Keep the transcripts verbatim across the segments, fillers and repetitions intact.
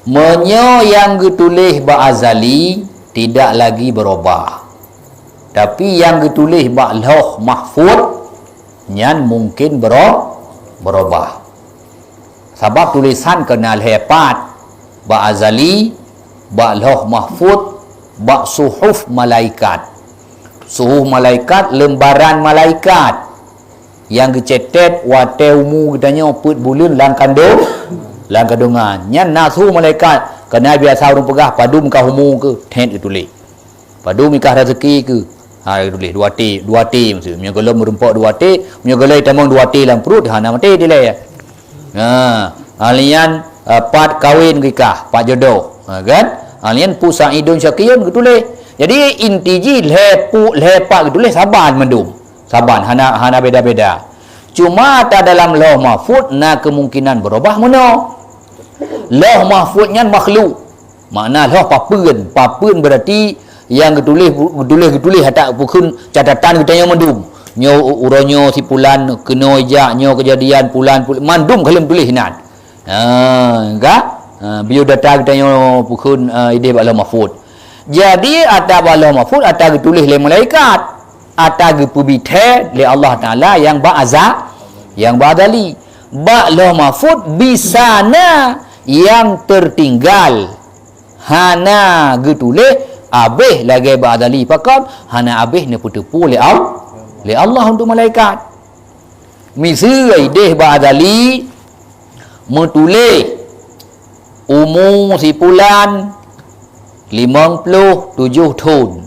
Meunyoe nyang geutuléh bak azali tidak lagi berubah, tapi nyang geutuléh bak Lauh Mahfuz nyan mungken bero-, berubah. Sabab tulésan ka na lhée pat, bak azali, bak Lauh Mahfuz, bak suhuf malaikat. Suhuf malaikat, lembaran malaikat nyang geucetet watée umu geutanyoe peuet buleuen lam kandong, lam kandungan. Nyan na suhuf malaikat, ka na biasa ureuëng peugah padum ka umu keuh, that geutuléh. Padum i kah raseuki keuh? Ha, tuléh dua T, dua T maksud. Meunyoe gohlom meurumpok dua T, meunyoe gohlom tamong dua T lam pruet, hana maté dilée. Ha, ahli nyan, eh, pat kawin keu i kah, pat jodoh. Ha, kan? Ahli nyan peue saidun syakiyun geutuléh. Jadi, inti jih lhée pu-, lhée pat geutuléh saban mandum. Saban, hana, hana beda-beda. Cuma ata dalam Lauh Mahfuz na kemungkinan berubah meunoe. Lauh Mahfuz nyan makhluk. Makna lheueh papeuen. Papeuen berarti nyang geutuléh, geutuléh, geutuléh ata bukon catatan geutanyoe mandum. Nyoe u-, uroe nyoe si pulan keunoe jak, nyoe keujadian pulan, pulan, mandum ka lheueh tuléh inan. Ha, ka? Ha, biodata geutanyoe bukon, ha, idéh bak Lauh Mahfuz. Jadi, ata bak Lauh Mahfuz, ata geutuléh lé malaikat. Ata geupeubithée lé Allah Taala nyang bak aza-, nyang bak azali. Bak Lauh Mahfuz bisa na nyang tertinggal. Hana geutuléh abéh lagée bak azali pakon, hana abéh neupeuteupeu lé Al-, lé Allah untuk malaikat. Miseue idéh bak azali meutuléh umu si pulan limong ploh tujoh thon.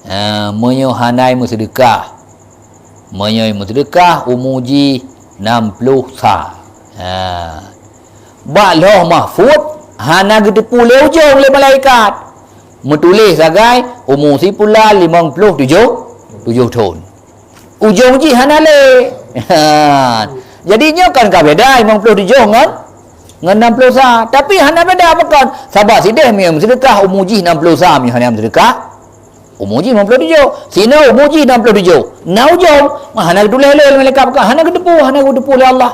Ha, meunyoe hana meuseudeukah, meunyoe meuseudeukah umu jih nam ploh sa. Ha. Bak Lauh Mahfuz hana geuteupeu lé ujong lé malaikat. Meutuléh sagai umu si pulan limong ploh tujoh, tujoh thon. Ujong jih hana lé. Ha. Jadi nyoe kan ka beda limong ploh tujoh ngon, ngon nam ploh sa. Tapi hana beda pakon. Sabab sidéh meunyoe meuseudeukah umu jih nam ploh sa meunyoe hana meuseudeukah. Umu jih limong ploh tujoh. Sinoe umu jih nam ploh tujoh. Na ujong. Mah hana geutuléh lé malaikat pakon. Hana geuteupeu, hana geuteupeu lé Allah.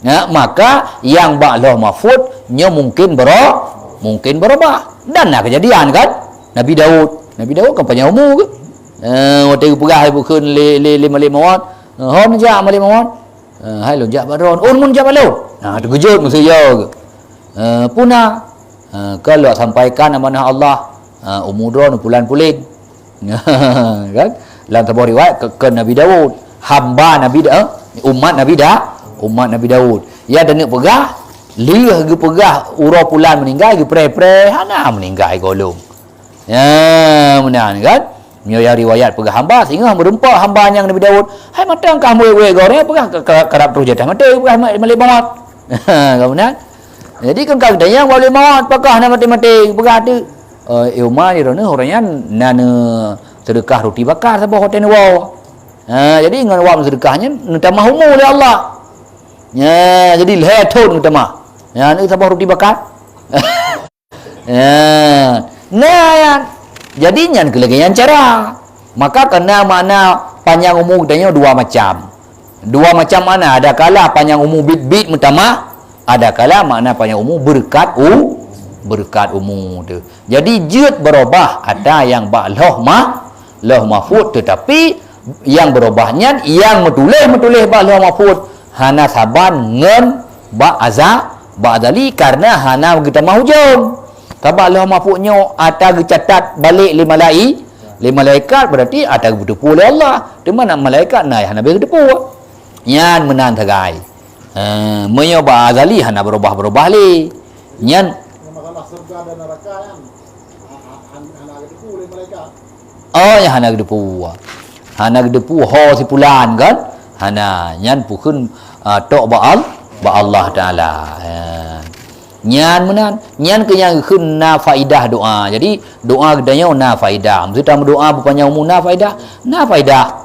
Ya, maka nyang bak Lauh Mahfuz nyoe mungkin bero-, mungkin berubah. Dan na keujadian kan? Nabi Daud. Nabi Daud kan panjang umu ke? Eh, watée geupeugah bukon lé, lé, lé Malik Mawat. Eh, "Hom jak Malik Mawat." Eh, "Hai lôn jak bak droe." "Oh, mun jak bak lôn." Nah, teukeujot meuseuya ke. Eh, puna. Eh, ka lôn sampaikan amanah Allah. Eh, umu droe pulan puléng. Kan? Lam saboh riwayat, ke, ke Nabi Daud. Hamba Nabi Da-, umat Nabi Da-, umat Nabi Daud. Ya, dan peugah, lheueh geupeugah uroe pulan meuninggai, geupreh-preh, hana meuninggai gohlom. Ya, meunan kan? Nyoe ya riwayat peugah hamba, singoh meureumpok hamba nyang Nabi Daud. Hai mantong kah muwék-wék goréng, peugah ka-, ka-, karab troh jatah maté, peugah ma-, Malik Mawat. Ka meunan? Jadi, kan ka geutanyong Malik Mawat, pakah na maté-maté, peugah tu. Eh, Umar di droeneuh, ureuëng nyan na neuseudeukah ruti bakar saboh watée neuwoe. Ha, jadi ngon awak meuseudeukah nyan neutamah umu lé Allah. Ya, jadi lhée thon neutamah. Ya, neutamah ruti bakar. Ya. Nah, ya. Jadi nyan keuh lagée nyan cara. Maka kena makna panjang umu geutanyoe dua macam. Dua macam makna, adakala panjang umu bit-bit meutamah, adakala makna panjang umu beureukat u-, beureukat umu tu. Jadi jeuet beurubah ata nyang bak Lauh Ma-, Lauh Mahfuz, teutapi nyang beurubah nyan nyang meutuléh-meutuléh bak Lauh Mahfuz hana saban ngon bak aza-, bak azali karena hana geutamah ujong. Sabab Lauh Mahfuz nyoe ata geucatat balek lé malai-, lé malaikat, berarti ata geuteupeu lé Allah. Teuma na malaikat na hana beu geuteupeu. Nyan meunan sagai. Ha, meunyoe bak azali hana beurubah-beurubah lé. Nyan. Masalah syurga dan neraka nyan, ha-, ha-, han-, hana geuteupeu lé malaikat. Oh, nyan hana geuteupeu. Hana geuteupeu ho si pulan kan? Hana, nyan pukon, ah, tok bak Al-, bak Allah Taala. Ha. Nyan meunan, nyan keuh nyang kheun na faidah doa. Jadi, doa geutanyoe na faidah. Meuseuti meudoa beupanjang umu na faidah, na faidah.